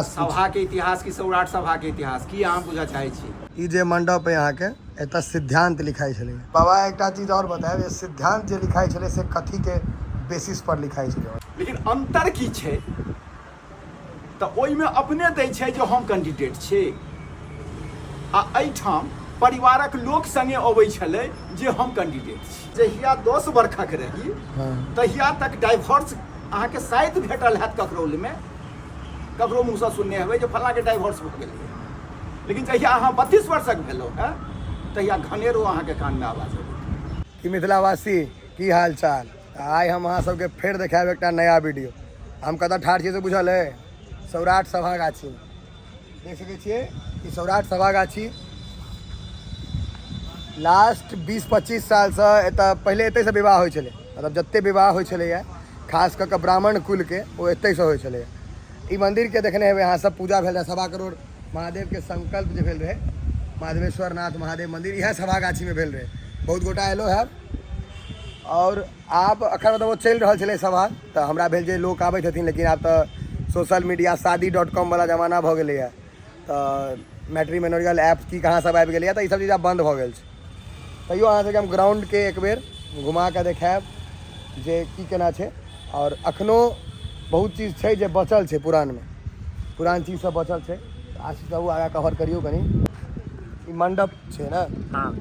सभा के इतिहास की सौराठ सभा के इतिहास की अहाँ बुझऽ चाहै छी? ई जे मंडप अइ अहाँके एतऽ सिद्धांत लिखाइ छलै। बाबा एकटा चीज आओर बतायब जे सिद्धांत जे लिखाइ छलै से कथीके बेसिस पर लिखाइ छलै? लेकिन अंतर की छै तऽ ओहिमे अपने दै छै जे हम कैंडिडेट छी आ एहिठाम परिवारक लोक संगे अबै छलै जे हम कैंडिडेट छी। जहिया 10 बरखक रही तहिया तक डाइवोर्स अहाँके शायद भेटल हैत ककरौलमे, ककरो मुँहसँ सुनने हेबै जे फल्लाँके डाइवोर्स भऽ गेलै। लेकिन जहिया अहाँ 32 वर्षक भेलहुँ हेँ तहिया घनेरो अहाँके कानमे आवाज अबै। की मिथिलावासी की हाल चाल? आइ हम अहाँ सबके फेर देखायब एकटा नया वीडियो। हम कतऽ ठाढ़ छियै से बुझल अइ? सौराठ सभा गाछी देख सकै छियै। ई सौराठ सभा गाछी लास्ट 20-25 सालसँ एतऽ पहिले एतहिसँ विवाह होइ छलै। मतलब जते विवाह होइ छलैए खास कऽ कऽ ब्राह्मण कुलके ओ एतहिसँ होइ छलैए। ई मन्दिरके देखने हेबै अहाँ सब, पूजा भेल रहै 1.25 करोड़ महादेवके संकल्प जे भेल रहै, माधवेश्वर नाथ महादेव मन्दिर इएह सभा गाछीमे भेल रहै। बहुत गोटा एलो हैब। और आब अखन मतलब ओ चलि रहल छलै सभा तऽ हमरा भेल जे लोक आबैत हेथिन, लेकिन आब तऽ सोशल मीडिया शादी.com वाला जमाना भऽ गेलैए, तऽ मैट्रीमेनोरियल ऐप की कहाँ सब आबि गेलैए, तऽ ई सब चीज आब बन्द भऽ गेल छै। तैयो अहाँ सबके हम ग्राउंडके एक बेर घुमा कऽ देखायब जे की केना छै। और अखनो बहुत चीज छै जे बचल छै पुरानमे, पुरान चीज सब बचल छै। आशीष बाबू आगाँ कवर करियौ कनि। ई मंडप छै ने? हाँ।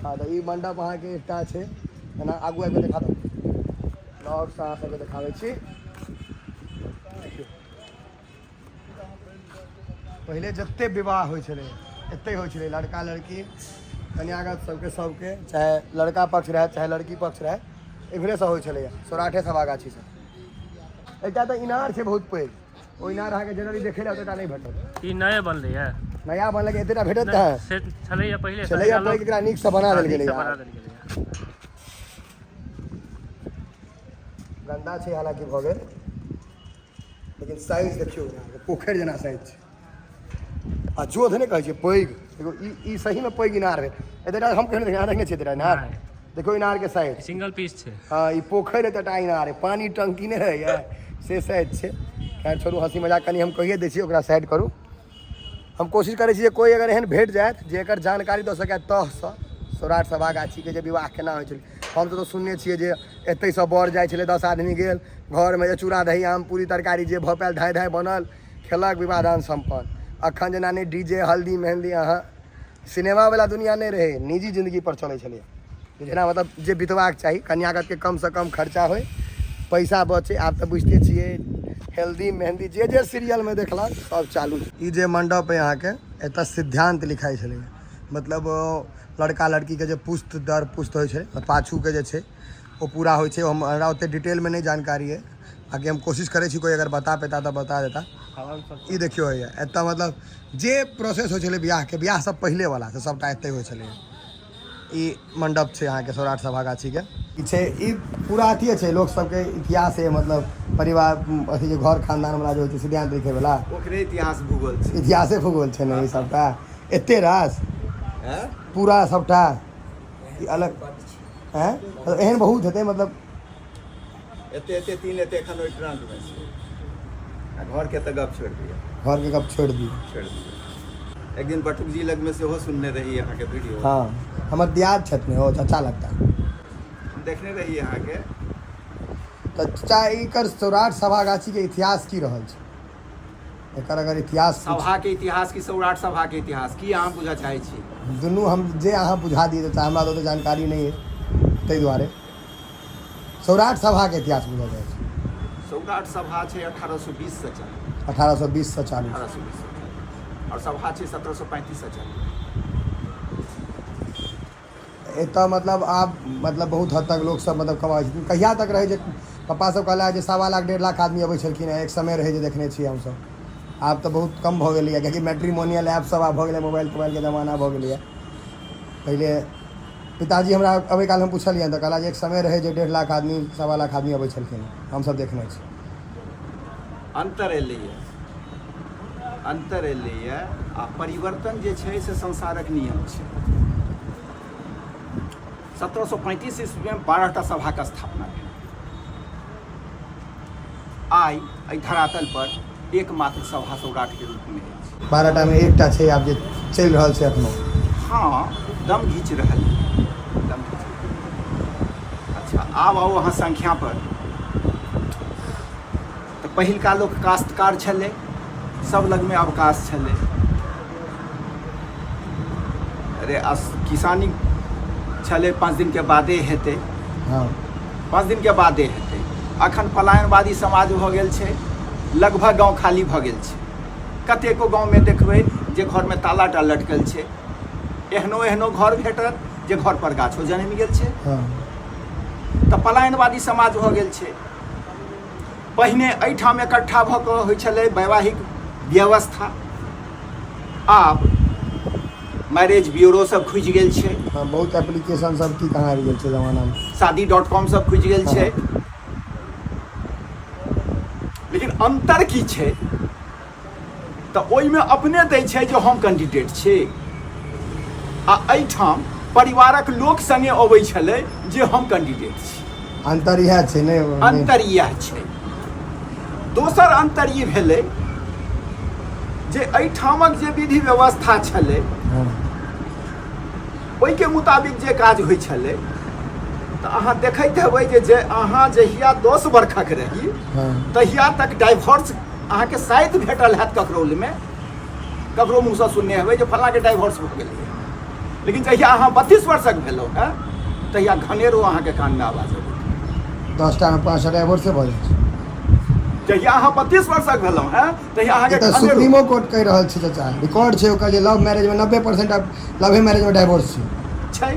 हाँ, तऽ ई मंडप अहाँके एकटा छै। एना आगू आबि कऽ देखा दू, लगसँ अहाँ सबके देखाबै छी। देखियौ, पहिले जते विवाह होइ छलै एते होइ छलै। लड़का लड़की कन्यागत सबके सबके, चाहे लड़का पक्ष रहै चाहे लड़की पक्ष रहै, इम्हरेसँ होइ छलैए, सौराठे सभा गाछीसँ। एकटा तऽ इनार छै बहुत पैघ, ओ इनार अहाँके जनरली देखै लए ओतेटा नहि भेटत। ई नए बनलैए? नया बनलै, एतेटा भेटत कहाँ? से छलैए पहिले। छलैए पैघ, एकरा नीकसँ बना देल गेलैए। बना देल गेलैए। गन्दा छै हालाँकि भऽ गेल, लेकिन साइज देखियौ, पोखरि जेना साइज छै। आ जोध नहि कहै छै पैघ, देखियौ ई सहीमे पैघ इनार भेल। एतेटा हम कहियो नहि देखने छियै एतेटा इनार। देखियौ इनारके साइज। सिंगल पीस छै। हाँ, ई पोखरि एतेटा इनार है, पानी टंकी नहि रहैए से साइज छै। खैर छोड़ू, हँसी मजाक कनि हम कहिए दै छी, ओकरा साइड करू। हम कोशिश करै छी जे कोइ अगर एहन भेट जायत जे एकर जानकारी दऽ सकए तहसँ सौराठ सभा गाछीके जे विवाह केना होइ छलै। हम तऽ सुनने छियै जे एतहिसँ बर जाइ छलै, 10 आदमी गेल, घरमे जे चूड़ा दही आम पूरी तरकारी जे भऽ पायल धाँइ धाँइ बनल, खेलक, विवाह दान सम्पन्न। अखन जेना नहि डीजे हल्दी मेहंदी, अहाँ सिनेमावला दुनिया नहि रहै, निजी जिन्दगी पर चलै छलै। जेना मतलब जे बितबाक चाही, कन्यागतके कमसँ कम खर्चा होइ, पैसा बचे। आब तऽ बुझिते छियै हल्दी मेहंदी जे जे सीरियलमे देखलक सब चालू। ई जे मंडप अइ अहाँके एतऽ सिद्धांत लिखाइ छलै। मतलब लड़का लड़कीके जे पुस्त दर पुस्त होइ छै, पाछूके जे छै ओ पूरा होइ छै। हमरा ओतेक डिटेलमे नहि जानकारी अइ, बाकी हम कोशिश करै छी कोइ अगर बता पेता तऽ बता देता। ई देखियौ होइए एतऽ मतलब जे प्रोसेस होइ छलै बियाहके, बियाह सब पहिलेवला से सबटा एतै होइ छलै। ई मंडप छै अहाँके सौराठ सभा गाछीके। ई छै, ई पूरा अथिए छै लोक सबके इतिहास है, मतलब परिवार अथी जे घर खानदान वाला जे होइ छै सिद्धांत लिखै वाला, ओकरे इतिहास भूगोल छै। इतिहासे भूगोल छै ने ई सबटा। एते रास पूरा सबटा ई अलग हैं, मतलब एहन बहुत हेतै। मतलब एते एते तीन एते एखन ओहि ट्रंक में छै। आ घर के तऽ गप छोड़ि दिअ, घर के गप छोड़ि दियौ, छोड़ि दिअ। एक दिन बटुक जी लग में सेहो सुनने रही अहाँके वीडियो। हाँ, हमर दियाद छथि ने ओ चाचा लगता। हम देखने रही अहाँके। तऽ चाचा एकर सौराठ सभा गाछी के इतिहास की रहल छै? एकर अगर इतिहास सभा के इतिहास की सौराठ सभा के इतिहास की अहाँ बुझऽ चाहै छी? दुनू हम जे अहाँ बुझा दिअ तऽ हमरा तऽ ओते जानकारी नहि अइ, ताहि दुआरे सौराठ सभाके इतिहास बुझल जाइ छै। सौराठ सभा छै 1820 से चालू। 1820 से चालू। 1820 से चालू और सभा छै 1735 से चालू। एतऽ मतलब आब मतलब बहुत हद तक लोक सब मतलब कमाइ छथिन। कहिया तक रहै जे पप्पा सब कहला जे 1.25 लाख 1.5 लाख आदमी अबै छलखिन हेँ, एक समय रहै जे देखने छियै हमसब। आब तऽ बहुत कम भऽ गेलैए, किएकि मैट्रीमोनियल ऐप सब आब भऽ गेलै, मोबाइल तोबाइलके जमाना भऽ गेलैए। पहिले पिताजी हमरा अबै काल हम पुछलियनि तऽ कहला जे एक समय रहै जे 1.5 लाख आदमी 1.25 लाख आदमी अबै छलखिन, हमसब देखने छी। अन्तर एलैए, अन्तर एलैए आ परिवर्तन जे छै से संसारक नियम छै। 1735 ईस्वीमे 12टा सभाके स्थापना भेल। आइ एहि धरातल पर एकमात्र सभा सौराठके रूपमे अछि। 12 टा मे एकटा छै आब जे चलि रहल छै एखनो। हँ, दम घीच रहल दम घीच रहल। अच्छा, आब आउ अहाँ संख्या पर। तऽ पहिलका लोक काश्तकार छलै, सब लगमे अवकाश छलै। अरे किसानी छलै, 5 दिनके बादे हेतै। हँ, 5 दिनके बादे हेतै। अखन पलायनवादी समाज भऽ गेल छै, लगभग गाँव खाली भऽ गेल छै। कतेको गाँवमे देखबै जे घरमे ताला टा लटकल छै। एहनो एहनो घर भेटत जे घर पर गाछो जनमि गेल छै। हँ। तऽ पलायनवादी समाज भऽ गेल छै। पहिने एहिठाम इकट्ठा भऽ कऽ होइ छलै वैवाहिक व्यवस्था, आब मैरेज ब्यूरो सब खुजि गेल छै। हँ, बहुत एप्लीकेशन सब की कहाँ आबि गेल छै जमानामे। शादी.com सब खुजि गेल छै। लेकिन अन्तर की छै तऽ ओहिमे अपने दै छै जे हम कैंडिडेट छी, आ एहिठाम परिवारक लोक सङ्गे अबै छलै जे हम कैंडिडेट छी। अन्तर इएह छै ने? अन्तर इएह छै। दोसर अन्तर ई भेलै जे एहिठामक जे विधि व्यवस्था छलै ओहिके मुताबिक जे काज होइ छलै, तऽ अहाँ देखैत हेबै जे अहाँ जहिया 10 बरखक रही तहिया तक डाइवोर्स अहाँके शायद भेटल हैत ककरौलमे, ककरो मुँहसँ सुनने हेबै जे फल्लाँके डाइवोर्स भऽ गेलै। लेकिन जहिया अहाँ 32 वर्षक भेलहुँ हेँ तहिया घनेरो अहाँके कानमे आवाज अबैत। 10टा मे 5टा डाइवोर्से भऽ जाइ छै। जहिया अहाँ 32 वर्षक भेलहुँ हेँ तहिया अहाँके तऽ सुप्रीमो कोर्ट कहि रहल छै चाचा, रिकॉर्ड छै ओकर जे लव मैरिज मे 90% आब लवे मैरिज मे डाइवोर्स छै। छै।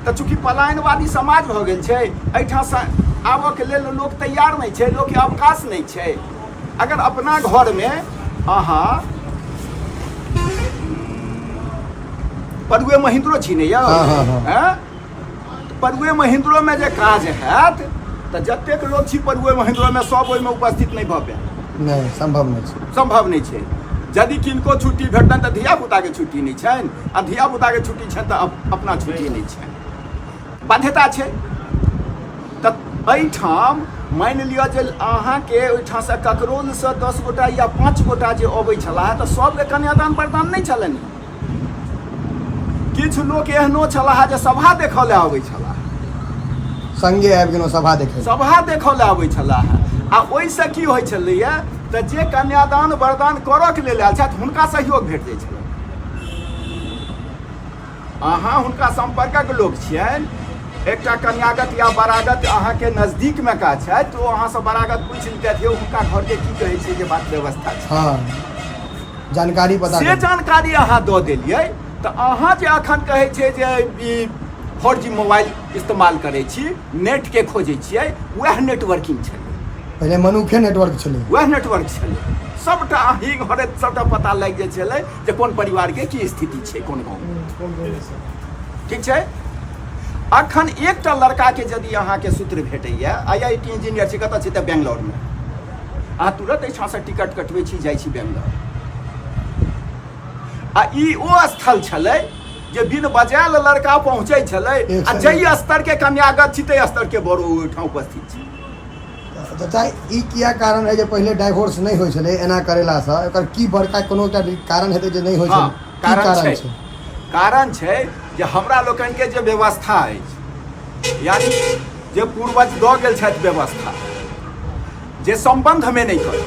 तऽ चूँकि पलायनवादी समाज भऽ गेल छै, एहिठामसँ आबऽके लेल लोक तैयार नहि छै, लोकके अवकाश नहि छै। अगर अपना घरमे अहाँ परुए महिन्द्रो छी ने यौ, हँ, परुए महिन्द्रोमे जे काज हैत तऽ जतेक लोक छी परुए महिन्द्रोमे सब ओहिमे उपस्थित नहि भऽ पायत। नहि, सम्भव नहि छै। सम्भव नहि छै। यदि किनको छुट्टी भेटतनि तऽ धियापुताके छुट्टी नहि छनि, आ धियापुताके छुट्टी छनि तऽ अपना छुट्टी नहि छनि, बाध्यता छै। तऽ एहिठाम मानि लिअ जे अहाँके ओहिठामसँ ककरोलसँ 10 गोटा या 5 गोटा जे अबै छलाह तऽ सबके कन्यादान वरदान नहि छलनि। किछु लोक एहनो छलाह जे सभा देखऽ लए अबै छलाह, संगे आबि गेलहुँ सभा देखै, सभा देखऽ लए अबै छलाह। आ ओहिसँ की होइ छलैए तऽ जे कन्यादान वरदान करऽके लेल आयल छथि हुनका सहयोग भेट जाइ छलनि। अहाँ हुनका सम्पर्कक लोक छियनि, एकटा कन्यागत या वरागत अहाँके नजदीकमे का छथि तऽ ओ अहाँसँ वरागत पूछि लेतथि, यौ हुनका घरके की कहै छै जे बात व्यवस्था छै। हँ, जानकारी पता से जानकारी अहाँ दऽ देलियै तऽ अहाँ जे अखन कहै छियै जे ई 4G mobile इस्तेमाल करै छी, नेटके खोजै छियै, वएह नेटवर्किंग छलै। पहिले मनुखे नेटवर्क छलै, वएह नेटवर्क छलै। सबटा अहीं घरे सबटा पता लागि जाइ छलै जे कोन परिवारके की स्थिति छै, कोन गाँव। ठीक छै। अखन एकटा लड़काके यदि अहाँके सूत्र भेटैए, IIT engineer छै, कतऽ छै तऽ बेंगलौरमे, अहाँ तुरंत एहिठामसँ टिकट कटबै छी, जाइ छी बेंगलौर। आ ई ओ स्थल छलै जे बिन बजायल लड़का पहुँचै छलै, आ जाहि स्तरके कन्यागत छी ताहि स्तरके बड़ो ओहिठाम उपस्थित छै। चाचा, ई किया कारण है जे पहिले डाइवोर्स नहि होइ छलै एना करेलासँ? एकर की बड़का कोनो एकटा कारण हेतै जे नहि होइ छलै? कारण छै, कारण छै जे हमरा लोकनिके जे व्यवस्था अछि, यानी जे पूर्वज दऽ गेल छथि व्यवस्था, जे सम्बन्धमे नहि करब,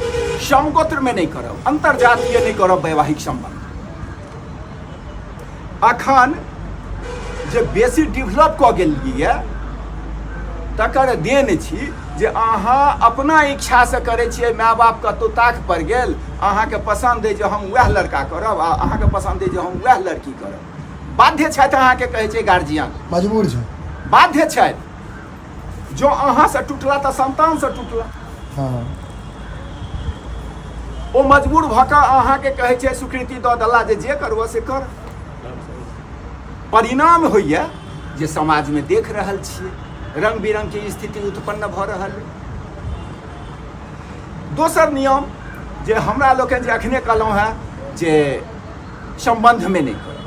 समगोत्रमे नहि करब, अन्तर्जातीय नहि करब वैवाहिक सम्बन्ध। अखन जे बेसी डेवलप कऽ गेलियै तकर देन छी जे अहाँ अपना इच्छासँ करै छियै। माय बाप कतहु ताक पर गेल, अहाँके पसन्द अइ जे हम वएह लड़का करब आ अहाँके पसन्द अइ जे हम वएह लड़की करब। बाध्य छथि अहाँके कहै छै गार्जियन, मजबूर छै, बाध्य छथि। जो अहाँसँ टूटला तऽ संतानसँ टूटला। हँ, ओ मजबूर भऽ कऽ अहाँके कहै छै स्वीकृति दऽ देला जे जे करबऽ से कर। परिणाम होइए जे समाजमे देख रहल छियै रंग बिरंगके स्थिति उत्पन्न भऽ रहल अइ। दोसर नियम जे हमरा लोकनि जे अखने कहलहुँ हेँ जे सम्बन्धमे नहि करब,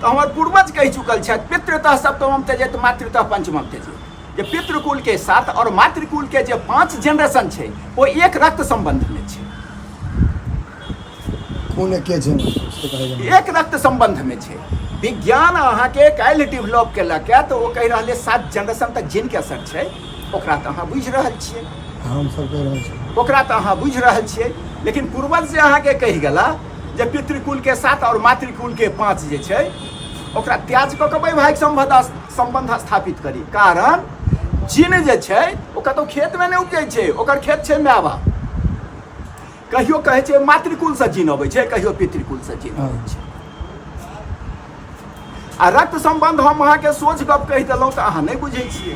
तऽ हमर पूर्वज कहि चुकल छथि पितृतः सप्तमम त्यजेत मातृतः पंचमम त्यजेत, जे पितृकुल के 7 और मातृकुल के जे 5 जेनरेशन छै ओ एक रक्त संबंध में छै। खून एके छै, मतलब से कहै के एक रक्त सम्बन्धमे छै। विज्ञान अहाँके काल्हि डेवलप केलक तऽ ओ कहि रहलै 7 जनरेशन तक जिनके असर छै, ओकरा तऽ अहाँ बुझि रहल छियै। हम सब कहि रहल छी ओकरा तऽ अहाँ बुझि रहल छियै, लेकिन पूर्वज जे अहाँके कहि गेला जे पितृकुल के 7 आओर मातृकुल के 5 जे छै, ओकरा त्याज कऽ के वैवाहिक सम्बन्ध स्थापित करी। कारण जिन जे छै ओ कतहु खेतमे नहि उपजै छै, ओकर खेत छै माय बाप। कहियो कहै छै मातृकुलसँ जिन अबै छै, कहियो पितृकुलसँ जिन अबै छै। आ रक्त सम्बन्ध हम अहाँके सोझ गप कहि देलहुँ तऽ अहाँ नहि बुझै छियै,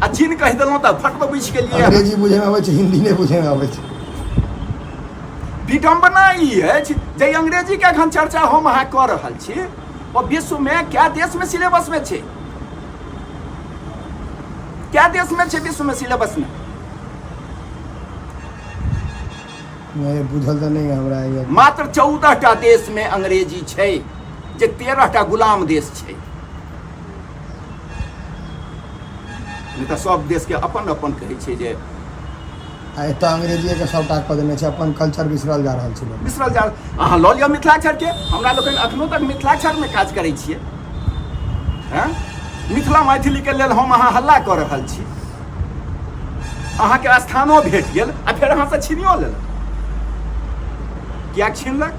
आ जिन कहि देलहुँ तऽ फट दऽ बुझि गेलियै। अंग्रेजी बुझैमे अबै छै, हिन्दी नहि बुझैमे अबै छै। विडम्बना ई अछि जे अंग्रेजीके एखन चर्चा हम अहाँ कऽ रहल छी, ओ विश्वमे कए देशमे सिलेबसमे छै, कए देशमे छै विश्वमे सिलेबसमे? नहि बुझल तऽ नहि हमरा। मात्र 14 टा देशमे अंग्रेजी छै, जे 13 टा गुलाम देश छै। नहि तऽ सब देशके अपन अपन कहै छै जे आ एतऽ अंग्रेजीएके सबटा कऽ देने छै, अपन कल्चर बिसरल जा रहल छै लोक। बिसरल जा। अहाँ लऽ लिअ मिथिलाक्षरके, हमरा लोकनि अखनो तक मिथिलाक्षरमे काज करै छियै। हँ, मिथिला मैथिलीके लेल हम अहाँ हल्ला कऽ रहल छी, अहाँके स्थानो भेट गेल आ फेर अहाँसँ छीनियो लेलक। किएक छीनलक?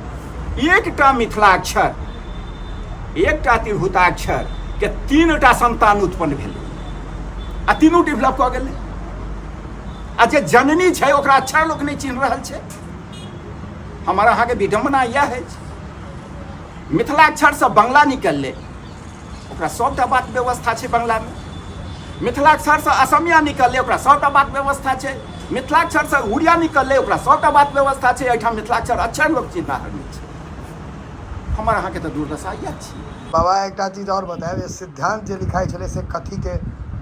एकटा मिथिलाक्षर, एकटा तिरहुताक्षर के 3 टा संतान उत्पन्न भेलै आ तीनू डेवलप कऽ गेलै, आ जे जननी छै ओकरा अक्षर लोक नहि चिन्ह रहल छै। हमर अहाँके विडम्बना इएह अछि। मिथिलाक्षरसँ बंगला निकललै, ओकरा सभटा बात व्यवस्था छै बंगलामे। मिथिलाक्षरसँ असमिया निकललै, ओकरा सभटा बात व्यवस्था छै। मिथिलाक्षरसँ उड़िया निकललै, ओकरा सभटा बात व्यवस्था छै। एहिठाम मिथिलाक्षर अक्षर लोक चिन्हनाहर नहि छै। हमर अहाँके तऽ दुर्दशा इएह छी। बाबा, एकटा चीज आओर बतायब जे सिद्धांत जे लिखाइ छलै से कथीके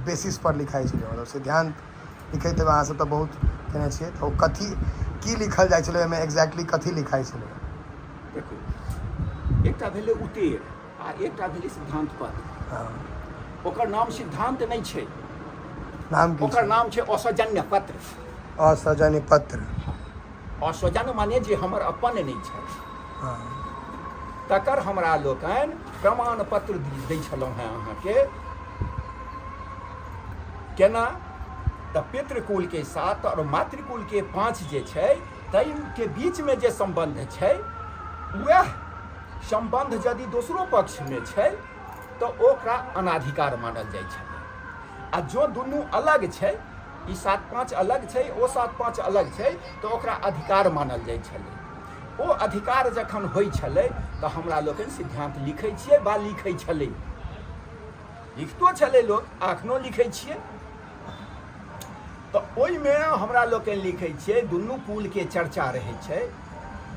बेसिस पर लिखाइ छलै? मतलब सिद्धांत लिखैत हेबै अहाँ सब तऽ बहुत केने छियै, तऽ ओ कथी की लिखल जाइ छलै ओहिमे, एक्जैक्टली कथी लिखाइ छलै? देखू, एकटा भेलै उतेर आ एकटा भेलै सिद्धांत पद। ओकर नाम सिद्धांत नहि छै। नाम की? ओकर नाम छै असजन्य पत्र। असजन्य पत्र। असजन माने जे हमर अपन नहि छै। तकर हमरा लोकनि प्रमाण पत्र दै छलहुँ हेँ अहाँके। केना? तऽ पितृकुलके 7 आओर मातृकुलके 5 जे छै, ताहिके बीचमे जे सम्बन्ध छै, वएह सम्बन्ध यदि दोसरो पक्षमे छै तऽ ओकरा अनाधिकार मानल जाइ छलै। आ जँ दुनू अलग छै, ई 7 5 अलग छै, ओ 7 5 अलग छै, तऽ ओकरा अधिकार मानल जाइ छलै। ओ अधिकार जखन होइ छलै तऽ हमरा लोकनि सिद्धान्त लिखै छियै वा लिखै छलै, लिखतो छलै लोक, आ एखनो लिखै छियै। तऽ ओहिमे हमरा लोकनि लिखै छियै, दुनू कुलके चर्चा रहै छै,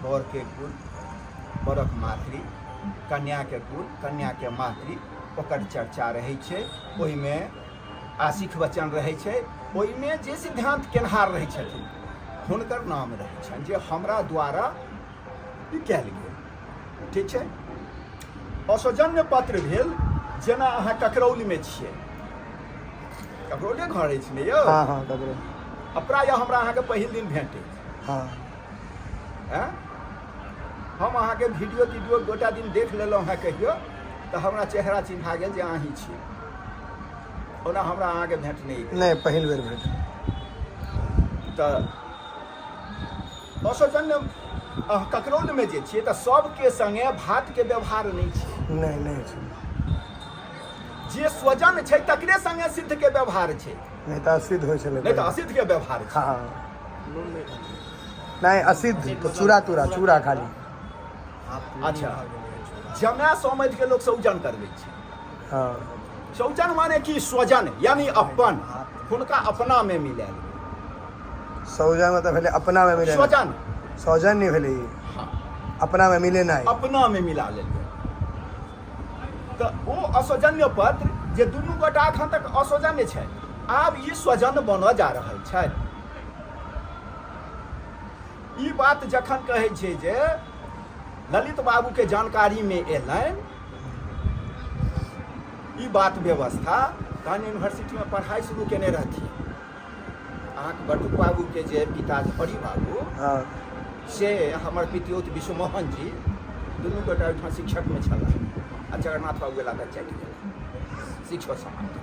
बरके कुल, बरक मातृ, कन्याके कुल, कन्याके मातृ, ओकर चर्चा रहै छै। ओहिमे आशिख वचन रहै छै। ओहिमे जे सिद्धान्त केनहार रहै छथिन हुनकर नाम रहै छनि जे हमरा द्वारा ई कयल गेल। ठीक छै। असौजन्य पत्र भेल, जेना अहाँ ककरौलीमे छियै, ककरौले घर अछि ने यौ? हाँ हाँ, ककरो। आ प्रायः हमरा अहाँके पहिल दिन भेंट अछि। हाँ। हम अहाँके वीडियो तीडियो गोटा दिन देख लेलहुँ हेँ कहियो, तऽ हमरा चेहरा चिन्हा गेल जे अहीं छी। ओना हमरा अहाँके भेंट नहि भेल। नहि, पहिल बेर भेट। तऽ असौजन्य ककरौलमे जे छियै तऽ सबके संगे भातके व्यवहार नहि छै। नहि, नहि छै। जे स्वजन छै तकरे संगे सिद्ध के व्यवहार छै। नहि तऽ असिद्ध होइ छलै। नहि तऽ असिद्ध के व्यवहार छै। हाँ, नहि, असिद्ध तऽ चूड़ा तूड़ा, चूड़ा खाली। अच्छा, जमाय समझ के लोक सौजन करबै छै। सौजन माने कि स्वजन, यानी अपन, हुनका अपना में मिलायल। सौजन मतलब भेलै अपना में मिले। स्वजन। सौजन नहि भेलै ई। अपना में मिलेनाइ। अपना में मिला लेलियै। तऽ ओ असौजन्य पत्र जे दुनू गोटा एखन तक असौजन्य छै, आब ई स्वजन बनऽ जा रहल छथि। ई बात जखन कहै छै जे ललित बाबूके जानकारीमे एलनि ई बात व्यवस्था, तहन यूनिवर्सिटीमे पढ़ाइ शुरू केने रहथिन अहाँके बटुक बाबूके जे पिता हरि बाबू। से हमर पितियौत विश्वमोहन जी दुनू गोटा ओहिठाम शिक्षकमे छलाह आ जगन्नाथ बाबू गेला तऽ चलि गेला, शिक्षो समाप्त।